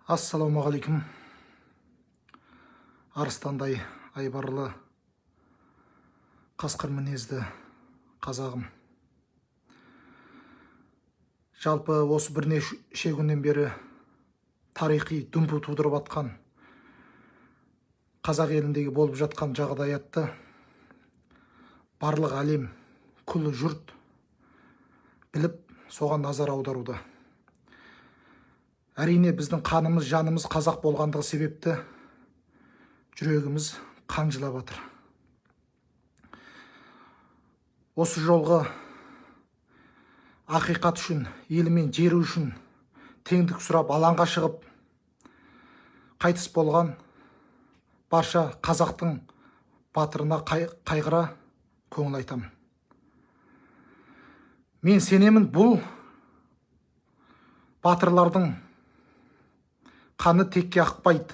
Ассалаумағалейкум, арыстандай айбарлы, қасқыр мінезді қазағым. Жалпы осы бірнеше күннен бері тарихи дүмпу тудырып атқан қазақ еліндегі болып жатқан жағдаятты барлық әлем, күллі жұрт біліп, соған назар аударуда. Әрине, біздің қанымыз, жанымыз қазақ болғандығы себепті жүрегіміз қан жылап жатыр. Осы жолғы ақиқат үшін, елі мен жері үшін теңдік сұрап алаңға шығып қайтыс болған барша қазақтың батырына қайғыра көңіл айтамын. Мен сенемін, бұл батырлардың қаны текке ақпайды.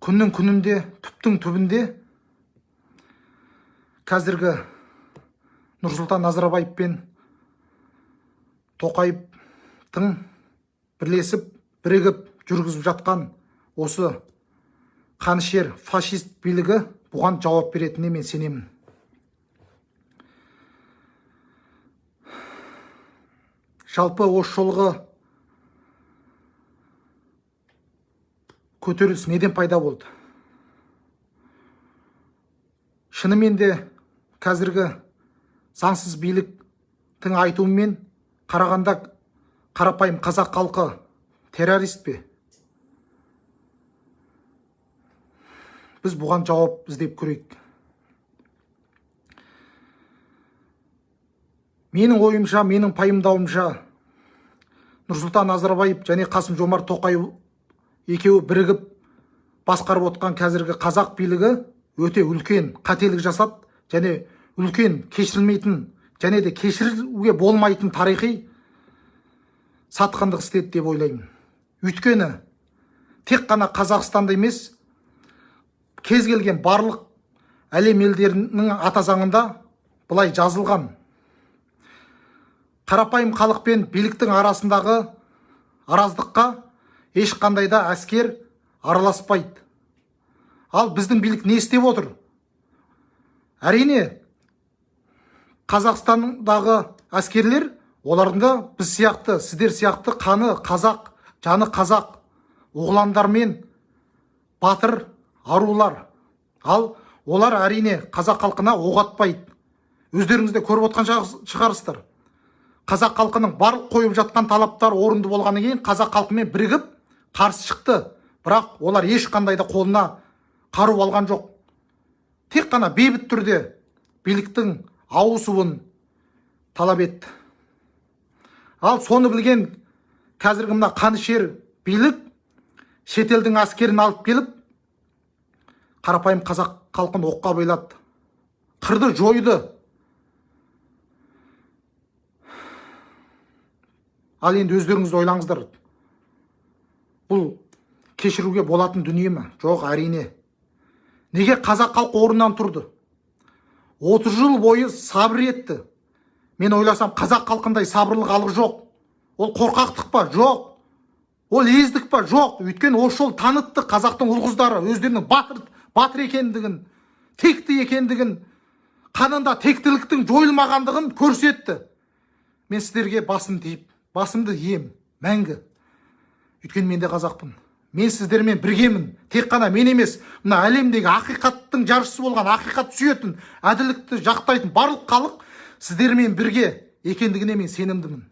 Күннің күнінде, түптің түбінде қазіргі Нұрсұлтан Назарбаев пен Тоқаевтың бірлесіп, бірігіп жүргізіп жатқан осы қанішер фашист билігі бұған жауап беретініне мен сенемін. Жалпы осы жолғы көтеріліс неден пайда болды? Шынымен де қазіргі заңсыз биліктің айтуымен қарағанда қарапайым қазақ халқы террорист пе? Біз бұған жауап іздеп көрейік. Менің ойымша, менің пайымдауымша, Нұрсұлтан Назарбаев және Қасым-Жомарт Тоқаев екеуі бірігіп басқарып отқан қазіргі қазақ билігі өте үлкен қателік жасады және үлкен кешірілмейтін және де кешіруге болмайтын тарихи сатқындық істеді деп ойлаймын. Өйткені тек қана Қазақстанда емес, кез келген барлық әлем елдерінің ата заңында былай жазылған: қарапайым халық пен биліктің арасындағы араздыққа ешқандай да әскер араласпайды. Ал біздің билік не істеп отыр? Әрине, Қазақстандағы әскерлер, олардың да біз сияқты, сіздер сияқты қаны қазақ, жаны қазақ, оғландар мен батыр арулар. Ал олар әрине қазақ халқына оқ атпайды. Өздеріңіз де көріп отқан шығарсыздар. Қазақ халқының барлық қойып жатқан талаптары орынды болғаннан кейін қазақ халқымен бірігіп қарсы шықты. Бірақ олар ешқандай да қолына қару алған жоқ. Тек қана бейбіт түрде биліктің ауысуын талап етті. Ал соны білген қазіргі мына қанішер билік шетелдің әскерін алып келіп қарапайым қазақ халқын оққа байлады, қырды, жойды. Ал енді өздеріңіз ойлаңыздар, бұл кешіруге болатын дүние ме? Жоқ, әрине. Неге қазақ халқы орнынан тұрды? 30 жыл бойы сабыр етті. Мен ойласам, қазақ халқындай сабырлы халық жоқ. Ол қорқақтық па? Жоқ. Ол ездік па? Жоқ. Өйткені осы жол танытты қазақтың ұл қыздары өздерінің батыр екендігін, текті екендігін, қанында тектіліктің жойылмағандығын көрсетті. Мен сіздерге басым тиіп, басымды ием мәңгі. Өйткені мен де қазақпын. Мен сіздермен біргемін. Тек қана мен емес, мына әлемдегі ақиқаттың жаршысы болған, ақиқат сүйетін, әділдікті жақтайтын барлық халық сіздермен бірге екендігіне мен сенімдімін.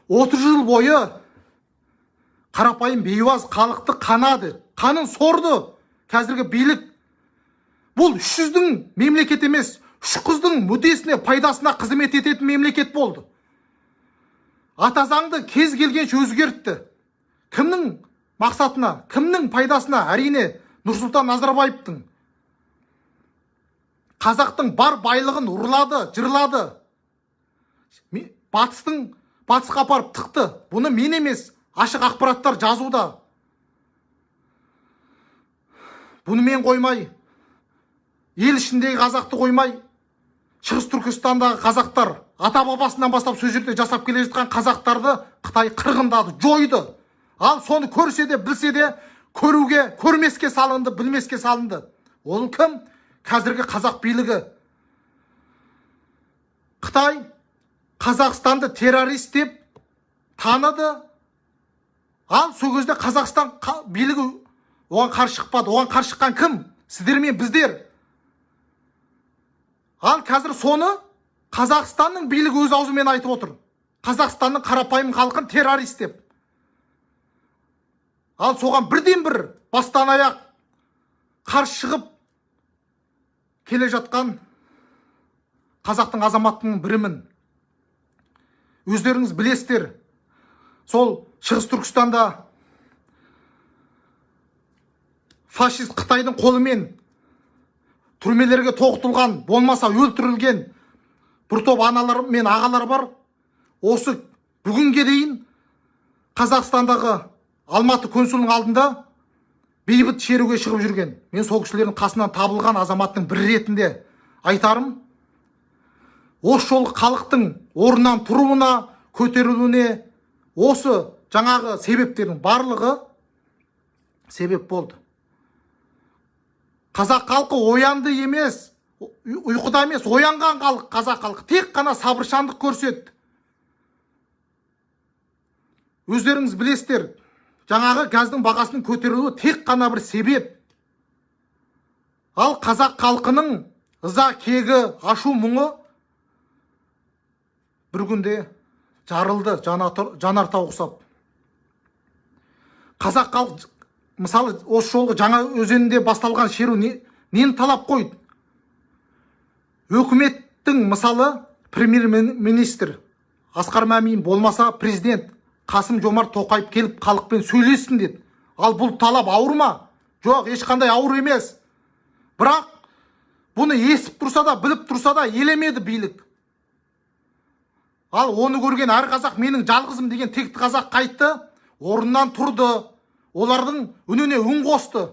30 жыл бойы қарапайым бейуаз халықты қанады, қанын сорды қазіргі билік. Бұл үш жүздің мемлекет емес, үш қыздың мүддесіне, пайдасына қызмет ететін мемлекет болды. Ата заңды кез келгенше өзгертті. Кімнің мақсатына, кімнің пайдасына? Әрине, Нұрсұлтан Назарбаевтың. Қазақтың бар байлығын ұрлады, жырлады. Батысқа апарып тықты. Бұны мен емес, ашық ақпараттар жазуда. Бұны мен қоймай, ел ішіндегі қазақты қоймай, Шығыс Түркістандағы қазақтар, ата-бабасынан бастап сол жерде жасап келе жатқан қазақтарды Қытай қырғындады, жойды. Ал соны көрсе де, білсе де, көруге, көрмеске салынды, білмеске салынды. Ол кім? Қазіргі қазақ билігі. Қытай Қазақстанды террорист деп таныды. Ал сол кезде Қазақстан билігі оған қарсы шықпады. Оған қарсы шыққан кім? Сіздер мен біздер. Ал қазір соны Қазақстанның билігі өз аузымен айтып отыр. Қазақстанның қарапайым халқын террорист деп. Ал соған бірден бір бастан аяқ қарсы шығып келе жатқан қазақтың азаматының бірімін. Өздеріңіз білесіздер, сол Шығыс Түркістанда фашист Қытайдың қолымен түрмелерге тоқтылған, болмаса өлтірілген бір топ аналар мен ағалар бар. Осы бүгінге дейін Қазақстандағы Алматы консулының алдында бейбіт шеруге шығып жүрген. Мен сол кісілердің қасынан табылған азаматтың бір ретінде айтарым, осы жолы халықтың орнынан тұруына, көтерілуіне осы жаңағы себептердің барлығы себеп болды. Қазақ халқы оянды емес, ұйқыда емес, оянған халық, қазақ халқы тек қана сабыршандық көрсетті. Өздеріңіз білесіздер, жаңағы газдың бағасының көтерілуі тек қана бір себеп. Ал қазақ халқының ыза, кегі, ашу мұңы бір күнде жарылды, жанартау ұқсап. Қазақ халқы, мысалы, осы жолғы Жаңа өзенінде басталған шеру нені талап қойды? Өкіметтің, мысалы, премьер-министр Асқар Мамин болмаса президент Қасым Жомарт Тоқаев келіп халықпен сөйлессін деді. Ал бұл талап ауыр ма? Жоқ, ешқандай ауыр емес. Бірақ бұны естіп тұрса да, біліп тұрса да елемеді билік. Ал оны көрген әр қазақ, менің жалғызым деген текті қазақ қайтты, орнынан тұрды, олардың үніне үн қосты,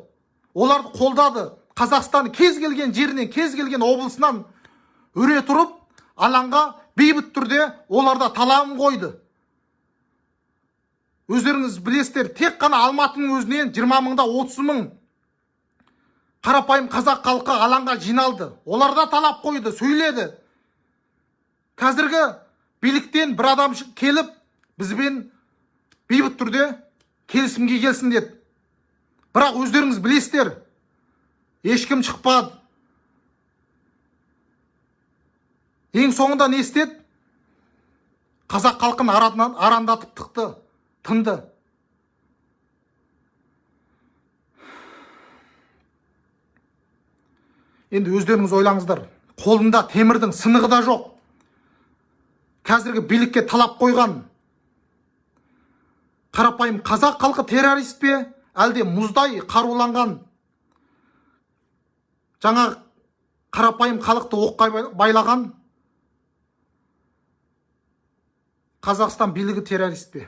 оларды қолдады. Қазақстан кез келген жерінен, кез келген облысынан үре тұрып, алаңға бейбіт түрде оларда талабын қойды. Өздеріңіз білесіздер, тек қана Алматының өзінен 20 мыңда 30 мың қарапайым қазақ халқы алаңға жиналды. Олар да талап қойды, сөйледі. Қазіргі биліктен бір адам келіп, бізбен бейбіт түрде келісімге келсін деді. Бірақ өздеріңіз білесіздер, ешкім шықпады. Ең соңында не істеді? Қазақ халқын арандатып тықты, тынды. Енді өздеріңіз ойлаңыздар, қолында темірдің сынығы да жоқ. Қазіргі билікке талап қойған қарапайым қазақ халқы террорист пе, әлде мұздай қаруланған жаңа қарапайым халықты оққа байлаған Қазақстан билігі террорист пе?